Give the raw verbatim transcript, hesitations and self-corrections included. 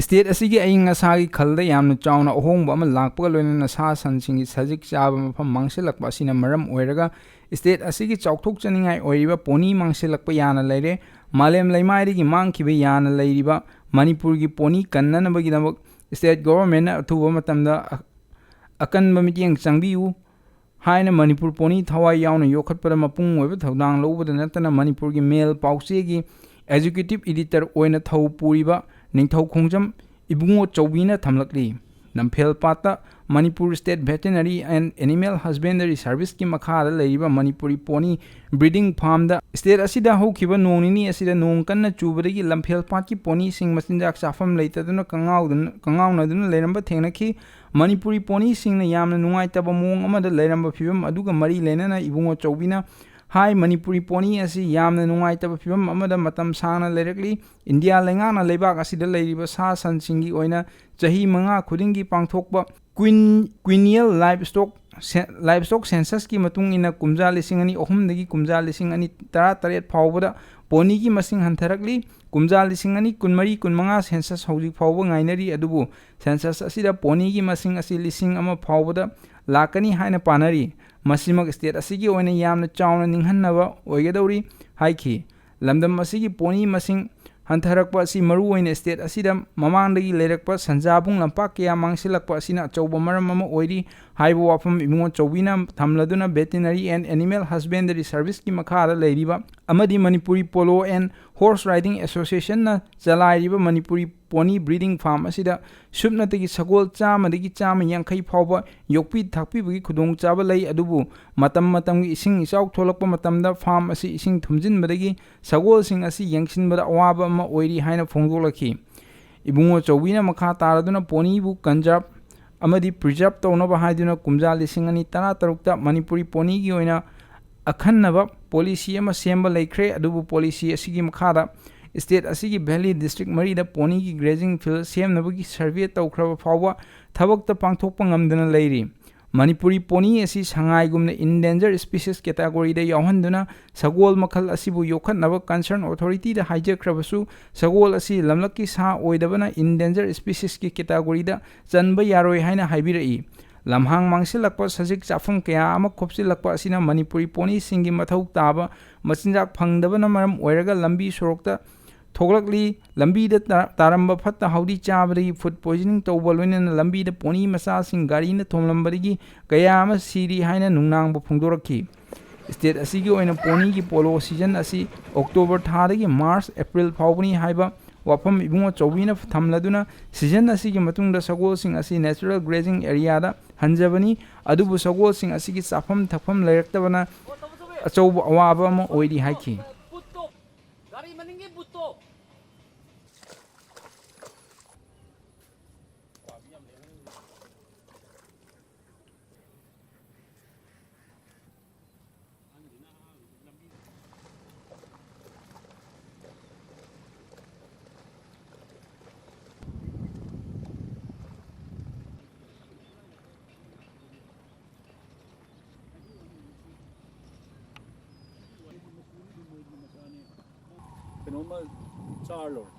State ꯑꯁꯤꯒꯤ ꯑꯏꯪ ꯑꯁꯥꯒꯤ ꯈꯜꯗ ꯌꯥꯝꯅ ꯆꯥꯎꯅ ꯑꯍꯣꯡꯕ ꯑꯃ ꯂꯥꯛꯄꯒ ꯂꯣꯏꯅꯅ ꯁꯥ ꯁꯟꯁꯤꯡꯒꯤ ꯁꯖꯤꯛ ꯆꯥꯕ ꯃꯐꯝ ꯃꯥꯡꯁꯤꯜꯂꯛꯄ ꯑꯁꯤꯅ ꯃꯔꯝ ꯑꯣꯏꯔꯒ ꯁ꯭ꯇꯦꯠ ꯑꯁꯤꯒꯤ ꯆꯥꯎꯊꯣꯛꯆꯅꯤꯡꯉꯥꯏ ꯑꯣꯏꯔꯤꯕ ꯄꯣꯅꯤ ꯃꯥꯡꯁꯤꯜꯂꯛꯄ ꯌꯥꯅ ꯂꯩꯔꯦ꯫ ꯃꯥꯂꯦꯝ ꯂꯩꯃꯥꯏꯗꯒꯤ ꯃꯥꯡꯈꯤꯕ ꯌꯥꯅ ꯂꯩꯔꯤꯕ ꯃꯅꯤꯄꯨꯔꯒꯤ ꯄꯣꯅꯤ ꯀꯟꯅꯅꯕꯒꯤꯗꯃꯛ ꯁ꯭ꯇꯦꯠ ꯒꯣꯚꯔꯟꯃꯦꯟꯠꯅ ꯑꯊꯨꯕ ꯃꯇꯝꯗ ꯑ-, ꯑꯀꯟꯕ ꯃꯤꯠꯌꯦꯡ ꯆꯪꯕꯤꯌꯨ ꯍꯥꯏꯅ ꯃꯅꯤꯄꯨꯔ ꯄꯣꯅꯤ ꯊꯋꯥꯏ ꯌꯥꯎꯅ ꯌꯣꯛꯈꯠꯄꯗ ꯃꯄꯨꯡ ꯑꯣꯏꯕ ꯊꯧꯗꯥꯡ ꯂꯧꯕꯗ ꯅꯠꯇꯅ ꯃꯅꯤꯄꯨꯔꯒꯤ ꯃꯦꯜ ꯄꯥꯎꯆꯦꯒꯤ ꯑꯦꯖꯨꯀꯦꯇꯤꯚ ꯏꯗꯤꯇꯔ ꯑꯣꯏꯅ ꯊꯧ ꯄꯨꯔꯤꯕ ꯅꯤꯡꯊꯧ ꯈꯣꯡꯖꯝ ꯏꯕꯨꯡꯉꯣ ꯆꯧꯕꯤꯅ ꯊꯝꯂꯛꯂꯤ꯫ ꯂꯝꯐꯦꯜ ꯄꯥꯠꯇ ꯃꯅꯤꯄꯨꯔ ꯁ꯭ꯇꯦꯠ ꯚꯦꯇꯦꯅꯔꯤ ꯑꯦꯟ ꯑꯦꯅꯤꯃꯦꯜ ꯍꯁꯕꯦꯟꯗꯔꯤ ꯁꯔꯚꯤꯁꯀꯤ ꯃꯈꯥꯗ ꯂꯩꯔꯤꯕ ꯃꯅꯤꯄꯨꯔꯤ ꯄꯣꯅꯤ ꯕ꯭ꯔꯤꯗꯤꯡ ꯐꯥꯔꯝꯗ ꯁ꯭ꯇꯦꯠ ꯑꯁꯤꯗ ꯍꯧꯈꯤꯕ ꯅꯣꯡ ꯅꯤꯅꯤ ꯑꯁꯤꯗ ꯅꯣꯡ ꯀꯟꯅ ꯆꯨꯕꯗꯒꯤ ꯂꯝꯐꯦꯜ ꯄꯥꯠꯀꯤ ꯄꯣꯅꯤꯁꯤꯡ ꯃꯆꯤꯟꯖꯥꯛ ꯆꯥꯐꯝ ꯂꯩꯇꯗꯨꯅ ꯀꯉꯥꯎꯗꯨꯅ-, ꯀꯉꯥꯎꯅꯗꯨꯅ ꯂꯩꯔꯝꯕ ꯊꯦꯡꯅꯈꯤ꯫ ꯃꯅꯤꯄꯨꯔꯤ ꯄꯣꯅꯤꯁꯤꯡꯅ ꯌꯥꯝꯅ ꯅꯨꯡꯉꯥꯏꯇꯕ ꯃꯑꯣꯡ ꯑꯃꯗ ꯂꯩꯔꯝꯕ ꯐꯤꯕꯝ ꯑꯗꯨꯒ ꯃꯔꯤ ꯂꯩꯅꯅ ꯏꯕꯨꯡꯉꯣ ꯆꯧꯕꯤꯅ ꯍꯥꯏ, ꯃꯅꯤꯄꯨꯔꯤ ꯄꯣꯅꯤ ꯑꯁꯤ ꯌꯥꯝꯅ ꯅꯨꯡꯉꯥꯏꯇꯕ ꯐꯤꯕꯝ ꯑꯃꯗ ꯃꯇꯝ ꯁꯥꯡꯅ ꯂꯩꯔꯛꯂꯤ꯫ ꯏꯟꯗꯤꯌꯥ ꯂꯩꯉꯥꯛꯅ ꯂꯩꯕꯥꯛ ꯑꯁꯤꯗ ꯂꯩꯔꯤꯕ ꯁꯥ ꯁꯟꯁꯤꯡꯒꯤ ꯑꯣꯏꯅ ꯆꯍꯤ ꯃꯉꯥ ꯈꯨꯗꯤꯡꯒꯤ ꯄꯥꯡꯊꯣꯛꯄ ꯀ꯭ꯋꯤꯟ-, ꯀ꯭ꯋꯤꯅꯤꯌꯦꯜ ꯂꯥꯏꯚ ꯁ꯭ꯇꯣꯛ ꯁꯦ-, ꯂꯥꯏꯚ ꯁ꯭ꯇꯣꯛ ꯁꯦꯟꯁꯁꯀꯤ ꯃꯇꯨꯡ ꯏꯟꯅ ꯀꯨꯝꯖꯥ ꯂꯤꯁꯤꯡ ꯑꯅꯤ ꯑꯍꯨꯝꯗꯒꯤ ꯀꯨꯝꯖꯥ ꯂꯤꯁꯤꯡ ꯑꯅꯤ ꯇꯔꯥꯇꯔꯦꯠ ꯐꯥꯎꯕꯗ ꯄꯣꯅꯤꯒꯤ ꯃꯁꯤꯡ ꯍꯟꯊꯔꯛꯂꯤ꯫ ꯀꯨꯝꯖꯥ ꯂꯤꯁꯤꯡ ꯑꯅꯤ ꯀꯨꯟꯃꯔꯤ ꯀꯨꯟꯃꯉꯥ ꯁꯦꯟꯁꯁ ꯍꯧꯖꯤꯛ ꯐꯥꯎꯕ ꯉꯥꯏꯅꯔꯤ, ꯑꯗꯨꯕꯨ ꯁꯦꯟꯁꯁ ꯑꯁꯤꯗ ꯄꯣꯅꯤꯒꯤ ꯃꯁꯤꯡ ꯑꯁꯤ ꯂꯤꯁꯤꯡ ꯑꯃ ꯐꯥꯎꯕꯗ ꯂꯥꯛꯀꯅꯤ ꯍꯥꯏꯅ ꯄꯥꯅꯔꯤ꯫ ꯃꯁꯤꯃꯛ ꯁ꯭ꯇꯦꯠ ꯑꯁꯤꯒꯤ ꯑꯣꯏꯅ ꯌꯥꯝꯅ ꯆꯥꯎꯅ ꯅꯤꯡꯍꯟꯅꯕ ꯑꯣꯏꯒꯗꯧꯔꯤ ꯍꯥꯏꯈꯤ꯫ ꯂꯝꯗꯝ ꯑꯁꯤꯒꯤ ꯄꯣꯅꯤ ꯃꯁꯤꯡ ꯍꯟꯊꯔꯛꯄ ꯑꯁꯤ ꯃꯔꯨꯑꯣꯏꯅ ꯁ꯭ꯇꯦꯠ ꯑꯁꯤꯗ ꯃꯃꯥꯡꯗꯒꯤ ꯂꯩꯔꯛꯄ ꯁꯟꯖꯥꯕꯨꯡ ꯂꯝꯄꯥꯛ ꯀꯌꯥ ꯃꯥꯡꯁꯤꯜꯂꯛꯄ ꯑꯁꯤꯅ ꯑꯆꯧꯕ ꯃꯔꯝ ꯑꯃ ꯑꯣꯏꯔꯤ ꯍꯥꯏꯕ ꯋꯥꯐꯝ ꯏꯕꯨꯡꯉꯣ ꯆꯧꯕꯤꯅ ꯊꯝꯂꯗꯨꯅ Veterinary and Animal Husbandry Serviceꯀꯤ ꯃꯈꯥꯗ ꯂꯩꯔꯤꯕ ꯑꯃꯗꯤ Manipuri Polo and Horse Riding Associationꯅ ꯆꯂꯥꯏꯔꯤꯕ ꯃꯅꯤꯄꯨꯔꯤ ꯄꯣꯅꯤ ꯕ꯭ꯔꯤꯗꯤꯡ ꯐꯥꯔꯝ ꯑꯁꯤꯗ ꯁꯨꯞꯅꯇꯒꯤ ꯁꯒꯣꯜ ꯆꯥꯝꯃꯗꯒꯤ ꯆꯥꯝꯃ ꯌꯥꯡꯈꯩ ꯐꯥꯎꯕ ꯌꯣꯛꯄꯤ ꯊꯥꯛꯄꯤꯕꯒꯤ ꯈꯨꯗꯣꯡꯆꯥꯕ ꯂꯩ, ꯑꯗꯨꯕꯨ ꯃꯇꯝ ꯃꯇꯝꯒꯤ ꯏꯁꯤꯡ ꯏꯆꯥꯎ ꯊꯣꯛꯂꯛꯄ ꯃꯇꯝꯗ ꯐꯥꯔꯝ ꯑꯁꯤ ꯏꯁꯤꯡ ꯊꯨꯝꯖꯤꯟꯕꯗꯒꯤ ꯁꯒꯣꯜꯁꯤꯡ ꯑꯁꯤ ꯌꯦꯡꯁꯤꯟꯕꯗ ꯑꯋꯥꯕ ꯑꯃ ꯑꯣꯏꯔꯤ ꯍꯥꯏꯅ ꯐꯣꯡꯗꯣꯛꯂꯛꯈꯤ꯫ ꯏꯕꯨꯡꯉꯣ ꯆꯧꯕꯤꯅ ꯃꯈꯥ ꯇꯥꯔꯗꯨꯅ ꯄꯣꯅꯤꯕꯨ conserve ꯑꯃꯗꯤ preserve ꯇꯧꯅꯕ ꯍꯥꯏꯗꯨꯅ ꯀꯨꯝꯖꯥ ꯂꯤꯁꯤꯡ ꯑꯅꯤ ꯇꯔꯥꯇꯔꯨꯛꯇ ꯃꯅꯤꯄꯨꯔꯤ ꯄꯣꯅꯤꯒꯤ ꯑꯣꯏꯅ ꯑꯈꯟꯅꯕ policy ꯑꯃ ꯁꯦꯝꯕ ꯂꯩꯈ꯭ꯔꯦ, ꯑꯗꯨꯕꯨ policy ꯑꯁꯤꯒꯤ ꯃꯈꯥꯗ state ꯑꯁꯤꯒꯤ valley district ꯃꯔꯤꯗ ꯄꯣꯅꯤꯒꯤ grazing field ꯁꯦꯝꯅꯕꯒꯤ survey ꯇꯧꯈ꯭ꯔꯕ ꯐꯥꯎꯕ ꯊꯕꯛꯇ ꯄꯥꯡꯊꯣꯛꯄ ꯉꯝꯗꯅ ꯂꯩꯔꯤ꯫ ꯃꯅꯤꯄꯨꯔꯤ ꯄꯣꯅꯤ ꯑꯁꯤ ꯁꯉꯥꯏꯒꯨꯝꯅ endangered species categoryꯗ ꯌꯥꯎꯍꯟꯗꯨꯅ ꯁꯒꯣꯜ ꯃꯈꯜ ꯑꯁꯤꯕꯨ ꯌꯣꯛꯈꯠꯅꯕ concerned authorityꯗ ꯍꯥꯏꯖꯈ꯭ꯔꯕꯁꯨ, ꯁꯒꯣꯜ ꯑꯁꯤ ꯂꯝꯂꯛꯀꯤ ꯁꯥ ꯑꯣꯏꯗꯕꯅ endangered speciesꯀꯤ categoryꯗ ꯆꯟꯕ ꯌꯥꯔꯣꯏ ꯍꯥꯏꯅ ꯍꯥꯏꯕꯤꯔꯛꯏ꯫ ꯂꯝꯍꯥꯡ ꯃꯥꯡꯁꯤꯜꯂꯛꯄ, ꯁꯖꯤꯛ ꯆꯥꯐꯝ ꯀꯌꯥ ꯑꯃ ꯈꯣꯞꯆꯤꯜꯂꯛꯄ ꯑꯁꯤꯅ ꯃꯅꯤꯄꯨꯔꯤ ꯄꯣꯅꯤꯁꯤꯡꯒꯤ ꯃꯊꯧ ꯇꯥꯕ ꯃꯆꯤꯟꯖꯥꯛ ꯐꯪꯗꯕꯅ ꯃꯔꯝ ꯑꯣꯏꯔꯒ ꯂꯝꯕꯤ ꯁꯣꯔꯣꯛꯇ ꯊꯣꯛꯂꯛꯂꯤ꯫ ꯂꯝꯕꯤꯗ ꯇꯥ-, ꯇꯥꯔꯝꯕ ꯐꯠꯇ ꯍꯥꯎꯗꯤ ꯆꯥꯕꯗꯒꯤ food poisoning ꯇꯧꯕ, ꯂꯣꯏꯅꯅ ꯂꯝꯕꯤꯗ ꯄꯣꯅꯤ ꯃꯆꯥꯁꯤꯡ ꯒꯥꯔꯤꯅ ꯊꯣꯝꯂꯝꯕꯗꯒꯤ ꯀꯌꯥ ꯑꯃ ꯁꯤꯔꯤ ꯍꯥꯏꯅ ꯅꯨꯡꯅꯥꯡꯕ ꯐꯣꯡꯗꯣꯔꯛꯈꯤ꯫ State ꯑꯁꯤꯒꯤ ꯑꯣꯏꯅ ꯄꯣꯅꯤꯒꯤ ꯄꯣꯂꯣ season ꯑꯁꯤ October ꯊꯥꯗꯒꯤ March, April ꯐꯥꯎꯕꯅꯤ ꯍꯥꯏꯕ ꯋꯥꯐꯝ ꯏꯕꯨꯡꯉꯣ ꯆꯧꯕꯤꯅ ꯊꯝꯂꯗꯨꯅ, season ꯑꯁꯤꯒꯤ ꯃꯇꯨꯡꯗ ꯁꯒꯣꯜꯁꯤꯡ ꯑꯁꯤ natural grazing areaꯗ ꯍꯟꯖꯕꯅꯤ꯫ ꯑꯗꯨꯕꯨ ꯁꯒꯣꯜꯁꯤꯡ ꯑꯁꯤꯒꯤ ꯆꯥꯐꯝ ꯊꯛꯐꯝ ꯂꯩꯔꯛꯇꯕꯅ ꯑꯆꯧꯕ ꯑꯋꯥꯕ ꯑꯃ ꯑꯣꯏꯔꯤ ꯍꯥꯏꯈꯤ꯫ ꯒꯥꯔꯤ ꯃꯅꯤꯡꯒꯤ ꯕꯨꯠꯇꯣ꯫ ꯀꯩꯅꯣꯝꯃ ꯆꯥꯔ ꯂꯣꯏꯔꯦ꯫